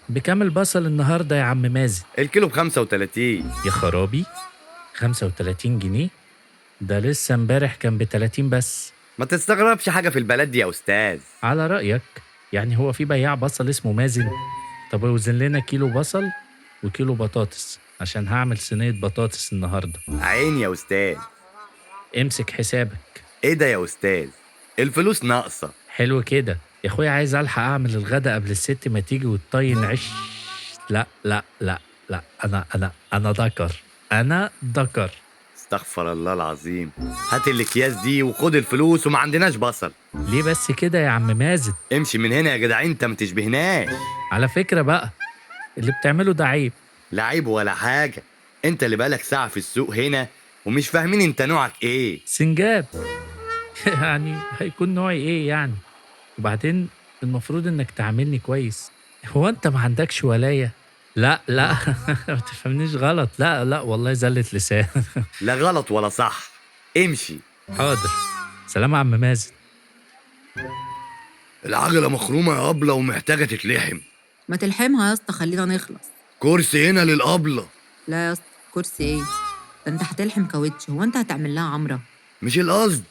بكام البصل النهارده يا عم مازن؟ الكيلو ب35. يا خرابي، 35 جنيه؟ ده لسه امبارح كان ب30 بس. ما تستغربش حاجة في البلد دي يا أستاذ. على رأيك، يعني هو في بياع بصل اسمه مازن؟ طب اوزن لنا كيلو بصل وكيلو بطاطس عشان هعمل صينية بطاطس النهاردة. عيني يا أستاذ. امسك حسابك. ايه ده يا أستاذ؟ الفلوس ناقصة. حلو كده يا اخويا، عايز الحق اعمل الغدا قبل الست ما تيجي وتطين عش. لا لا لا لا، انا انا انا ذكر، انا ذكر. استغفر الله العظيم. هات الاكياس دي وخد الفلوس، وما عندناش بصل. ليه بس كده يا عم مازن؟ امشي من هنا يا جدع، انت ما تشبهناش. على فكرة بقى اللي بتعمله ده عيب. لا عيب ولا حاجة، انت اللي بقالك ساعة في السوق هنا ومش فاهمين انت نوعك ايه. سنجاب. يعني هيكون نوعي ايه يعني؟ وبعدين المفروض انك تعاملني كويس. هو انت ما عندكش ولاية؟ لا لا ما تفهمنيش غلط، لا لا والله زلت لسان. لا غلط ولا صح، امشي. حاضر، سلام يا عم مازن. العجلة مخرومة يا أبلة ومحتاجة تتلحم. ما تلحمها يا اسطى، خلينا نخلص. كرسي هنا للأبلة. لا يا اسطى، كرسي ايه؟ ده انت هتلحم كاوتش، هو انت هتعمل لها عمرة؟ مش القصد،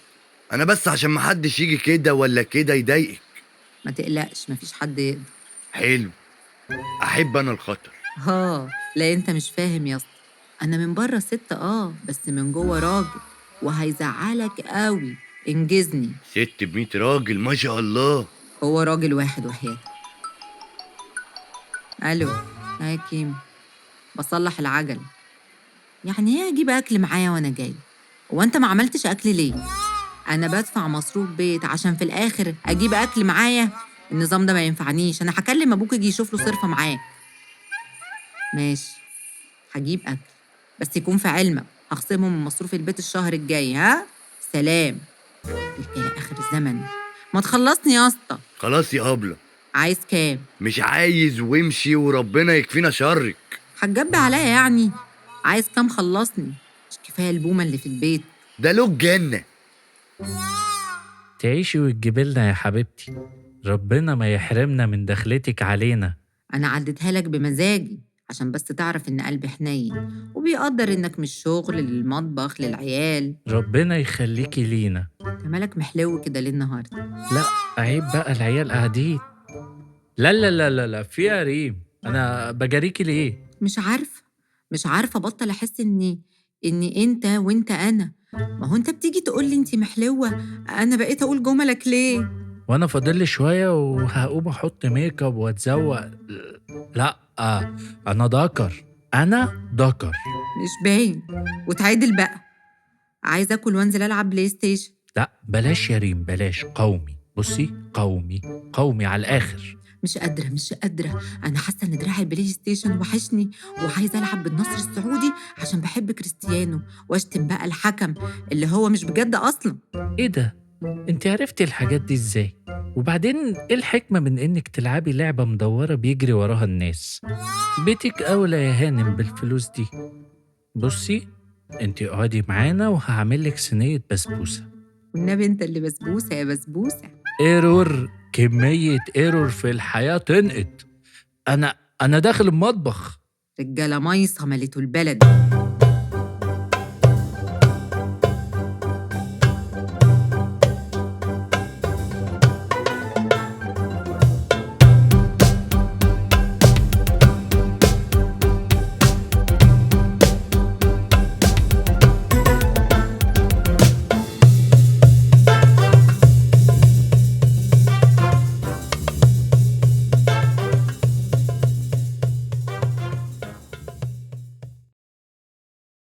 انا بس عشان محدش يجي كده ولا كده يضايقك. ما تقلقش، مفيش حد يقدر. حلو، احب انا الخطر. ها لا انت مش فاهم يا اسطى، انا من بره ست بس من جوه راجل، وهيزعلك قوي. انجزني. ست ب100 راجل ما شاء الله. هو راجل واحد وحياتك. الو يا كيم، بصلح العجل. يعني ايه اجيب اكل معايا وانا جاي؟ هو انت ما عملتش اكل ليه؟ انا بدفع مصروف بيت عشان في الاخر اجيب اكل معايا؟ النظام ده ما ينفعنيش، انا هكلم ابوك يجي يشوف له صرفه معاك. ماشي، هجيب اكل، بس يكون في علمك هخصمه من مصروف البيت الشهر الجاي. ها سلام. رجاله اخر الزمن، ما تخلصني يا اسطى. خلاص يا ابله. عايز كام؟ مش عايز، وامشي وربنا يكفينا شرك. هتجب عليا يعني؟ عايز كام؟ خلصني، مش كفايه البومه اللي في البيت؟ ده له الجنه. تعيشي وتجيبلنا يا حبيبتي، ربنا ما يحرمنا من دخلتك علينا. انا عديتها لك بمزاجي عشان بس تعرف ان قلبي حنين وبيقدر انك مش شغل للمطبخ للعيال. ربنا يخليكي لينا. انت مالك محلو كده ليه النهارده؟ لا عيب بقى، العيال قاعدين. لا لا لا لا لا، في يا ريم، انا بجاريكي ليه؟ مش عارفه، مش عارفه ابطل احس اني انت وانت انا. ما هو انت بتيجي تقول لي انت محلوه، انا بقيت اقول جملك ليه؟ وانا فاضل لي شويه وهقوم احط make up واتزوق. لا انا ذكر، انا ذكر. مش باين. وتعدل بقى، عايز اكل وانزل العب PlayStation. لا بلاش يا ريم، بلاش. قومي بصي، قومي قومي على الاخر. مش قادرة مش قادرة، أنا حاسة إن دراع ال PlayStation وحشني، وعايزة ألعب بالنصر السعودي عشان بحب كريستيانو، وأشتم بقى الحكم اللي هو مش بجد أصلا. إيه ده؟ أنت عرفتي الحاجات دي إزاي؟ وبعدين إيه الحكمة من إنك تلعبي لعبة مدورة بيجري وراها الناس؟ بيتك أولى يا هانم بالفلوس دي. بصي أنت اقعدي معانا وهعملك صينية بسبوسة. والنبي أنت اللي بسبوسة يا بسبوسة. error، كمية error في الحياة تنقط. أنا داخل المطبخ. رجالة ميصة مليتوا البلد.